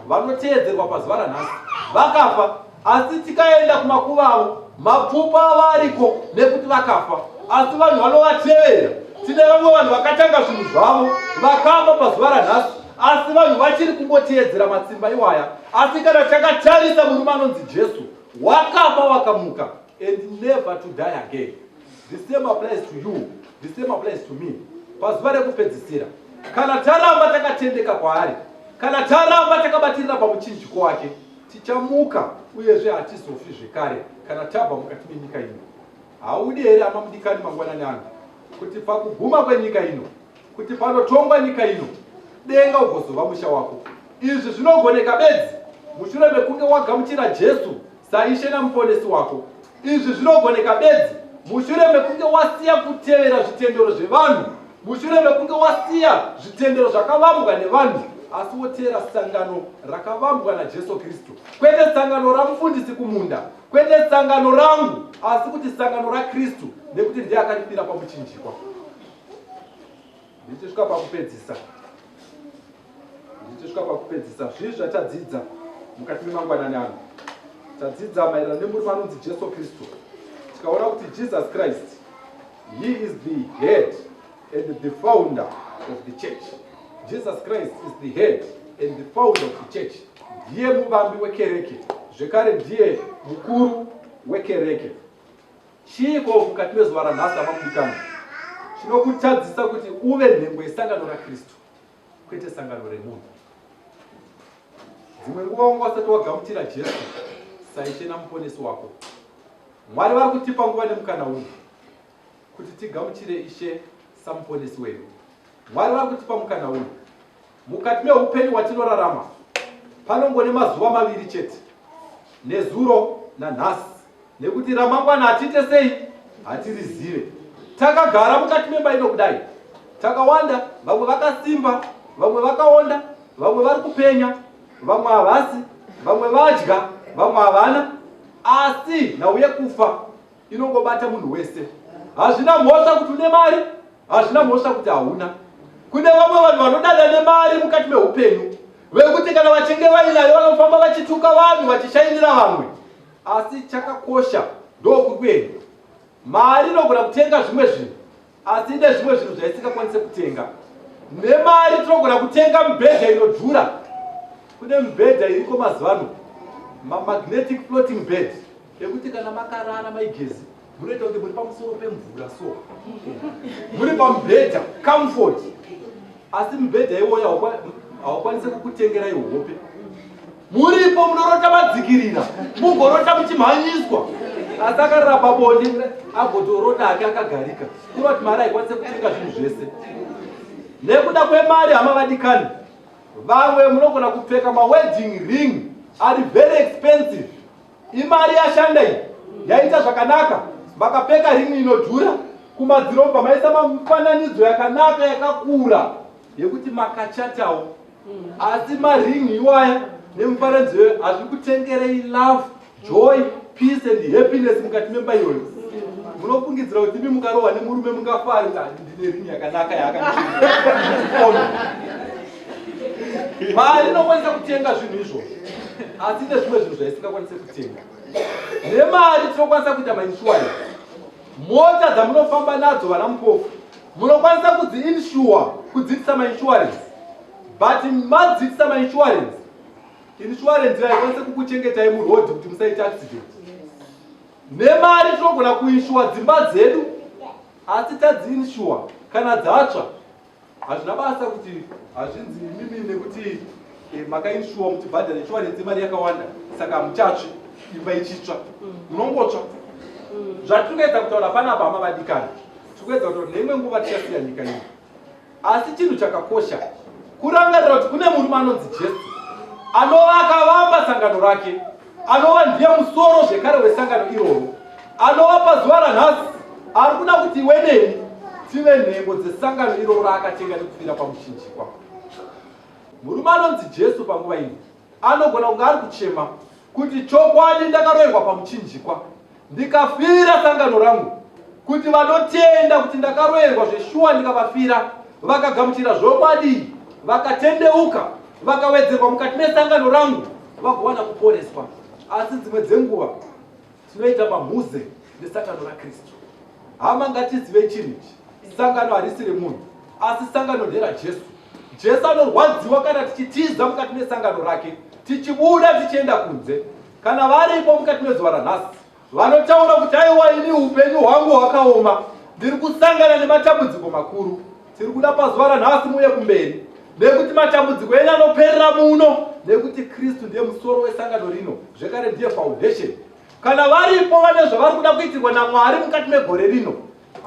vanoteedzerwa pazuva ranhasi, vakafa asi tikaenda kumakuva avo mapfupa avo ariko nekuti vakafa, asi vanhu vanovatevera. Tine vamwe vanhu vakatanga zvinhu zvavo vakafa pazuva ranhasi, asi vanhu vachiri kungoteedzera matsimba iwaya. Asi kana takatarisa murume anonzi Jesu wakafa wakamuka and never to die again. The same applies to you, the same applies to me. Pazuva rekupedzisira, kana taramba takatendeka kwaari, kana taramba takabatirira pamuchinjiko wake, tichamuka uyezve hatizofi zvekare kana tabva mukati menyika ino. Haudi here hama mudikani mangwanani ano kuti pakuguma kwenyika ino, kuti panotongwa nyika ino, denga ugozova musha wako? Izvi zvinogoneka bedzi mushure mekunge wagamuchira Jesu saIshe naMuponesi wako. Izvi zvinogoneka bedzi mushure mekunge wasiya kutevera zvitendero zvevanhu, mushure mekunge wasiya zvitendero zvakavambwa nevanhu, asi woteera sangano rakavambwa naJesu Kristu, kwete sangano ramufundisi kumunda, kwete sangano rangu, asi kuti sangano raKristu, nekuti ndiye akandifira pamuchinjikwa. Ndichisvika pakupedzisa, ndichisvika pakupedzisa, zvii zvatadzidza mukati memangwanani ano? Tadzidza maererano nemurume anonzi Jesu Kristu, tikaona kuti Jesus Christ, he is the head and the founder of the church. Jesus Christ is the head and the founder of the church. Ndiye muvambi wekereke, zvekare ndiye mukuru wekereke. Chiiko mukati mezuva ranhasi, hama mudikani, chinokutadzisa kuti uve nhengo yesangano raKristu, kwete sangano remunhu? Dzimwe nguva wanga usati wagamuchira Jesu saIshe naMuponesi wako. Mwari vari kutipa nguva nemukana uno kuti tigamuchire Ishe saMuponesi wedu. Mwari vari kutipa mukana uno. Mukati meupenyu hwatinorarama panongone mazuva maviri chete, nezuro nanhasi, nekuti ramangwana hatiite sei, hatirizive. Takagara mukati memba ino kudai, takawanda, vamwe vakasimba, vamwe vakaonda, vamwe vari kupenya, vamwe havasi, vamwe vadya, vamwe havana, asi nhau yekufa inongobata munhu wese. Hazvina mhosva kuti une mari, hazvina mhosva kuti hauna. Kune vamwe vanhu vanodada nemari mukati meupenyu, vekuti kana vachinge vainayo vanofamba vachituka vanhu, vachishainira vamwe. Asi chakakosha ndokukwenu, mari inogona kutenga zvimwe zvinhu, asi ine zvimwe zvinhu zvaisingakwanise kutenga. Nemari tinogona kutenga mibhedha inodhura. Kune mibhedha iriko mazuva ano, mamagnetic floating bed, ekuti kana makarara maigezi munoita kunge muri pamusoro pemvura, so muri pamubhedha, comfort. Asi mubhedha iwoyo haukwanise kukutengerai hope. Muripo munorota madzikirira, mugorota muchimhanyiswa, asi akarara pabonde agotorota hake akagarika. Kureva kuti mari haikwanise kutenga zvinhu zvese. Nekuda kwemari, hama vadikani, vamwe munogona kupfeka mawedding ring ari very expensive. Imari yashanda iyi, yaita zvakanaka, makapfeka ring inodhura, kumadziro mubva maisa mifananidzo yakanaka yakakura yekuti makachatawo. Asi maring iwaya nemufananidzo iyoyo hazvi kutengerei love, joy, peace and happiness mukati memba iyoyo. Munofungidzira kuti imi mukarohwa nemurume mungafari kuti ndine ring yakanaka yaakandona? Mari inokwanisa kutenga zvinhu izvozvo, asi nezvimwe zvinhu zvaisingakwanise kutenga. Nemari tinokwanisa kuita mainsurance. Mota dzamunofamba nadzo, vana mupofu, munokwanisa kudziinsure, kudziitisa mainsurance, but madziitisa mainsurance, insurance haikwanise kukuchengetai murodhi kuti musaita accident. Nemari tinogona kuinsure dzimba dzedu, asi tadziinsure, kana dzatsva hazvina basa kuti hazvinzi imimi nekuti Makainshuwa muchibhadhara insurance yemari yakawanda, saka hamuchatsvi imba ichitsva, munongotsva. Zvatiri kuedza kutaura panapa, hama vadikani, tiri kuedza kutaura kuti neimwe nguva tichasiya nyika ino, asi chinhu chakakosha kurangarira kuti kune murume anonzi Jesu, anova akavamba sangano rake, anova ndiye musoro zvekare wesangano iroro, anova pazuva ranhasi ari kuda kuti iwe neni tive nhengo dzesangano iroro raakatenga nekufira pamuchinjikwa. Murume anonzi Jesu panguva ino anogona kunge ari kuchema kuti, "Chokwadi ndakaroverwa pamuchinjikwa, ndikafira sangano rangu, kuti vanotenda kuti ndakaroverwa zveshuwa ndikavafira, vakagamuchira zvokwadi, vakatendeuka, vakawedzerwa mukati mesangano rangu, vagowana kuporeswa." Asi dzimwe dzenguva tinoita mamhuze nesangano raKristu. Hama, ngatizivei chinhu ichi: sangano harisi remunhu, asi sangano nderaJesu. Jesu anorwadziwa kana tichitiza mukati mesangano rake, tichibuda tichienda kunze. Kana varipo mukati mezuva ranhasi vanotaura kuti, "Aiwa, ini upenyu hwangu hwakaoma, ndiri kusangana nematambudziko makuru," tiri kuda pazuva ranhasi muuye kumberi, nekuti matambudziko enyu anoperera muno, nekuti Kristu ndiye musoro wesangano rino, zvekare ndiye foundation. Kana varipo vane zvavari kuda kuitirwa naMwari mukati megore rino,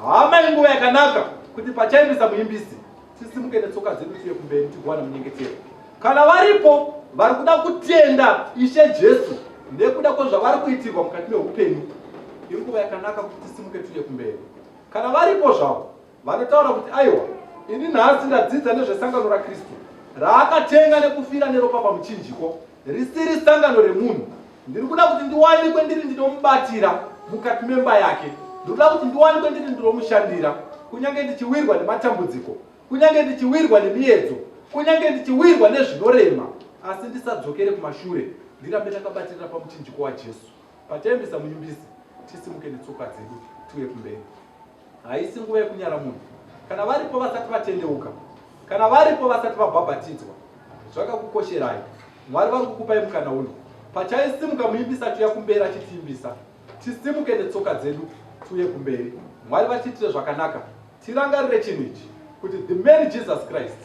hama, inguva yakanaka kuti pachaimbisa muimbisi tisimuke netsoka dzedu, tiye kumberi, tigowana munyengetero. Kana varipo vari kuda kutenda Ishe Jesu nekuda kwezvavari kuitirwa mukati meupenyu, inguva yakanaka kuti tisimuke tiuye kumberi. Kana varipo zvavo vanotaura kuti, "Aiwa, ini nhasi ndadzidza nezvesangano raKristu raakatenga nekufira neropa pamuchinjiko, risiri sangano remunhu, ndiri kuda kuti ndiwanikwe ndiri ndinomubatira mukati memba yake, ndiri kuda kuti ndiwanikwe ndiri ndinomushandira, kunyange ndichiwirwa nematambudziko, kunyange ndichiwirwa nemiedzo, kunyange ndichiwirwa nezvinorema, asi ndisadzokere kumashure, ndirambe ndakabatirira pamuchinjiko waJesu," pataimbisa muimbisi tisimuke netsoka dzedu, tiuye kumberi. Haisi nguva yekunyara munhu. Kana varipo vasati vatendeuka, kana varipo vasati vabhabhatidzwa, zvakakukosherai. Mwari vari kukupai mukana uno. Pachaisimuka muimbisi achiuya kumberi achitiimbisa, tisimuke netsoka dzedu, tiuye kumberi. Mwari vatiitire zvakanaka. Tirangarire chinhu ichi, kuti the man Jesus Christ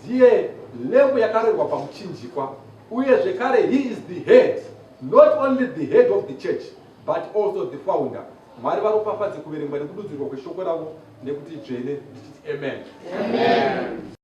ndiye lamb yakaroverwa pamuchinjikwa, uye zvekare he is the head, not only the head of the church but also the founder. Mwari varopafadze kuverengwa nekududzirwa kweshoko ravo nekuti dzvene. Ndichiti amen, amen.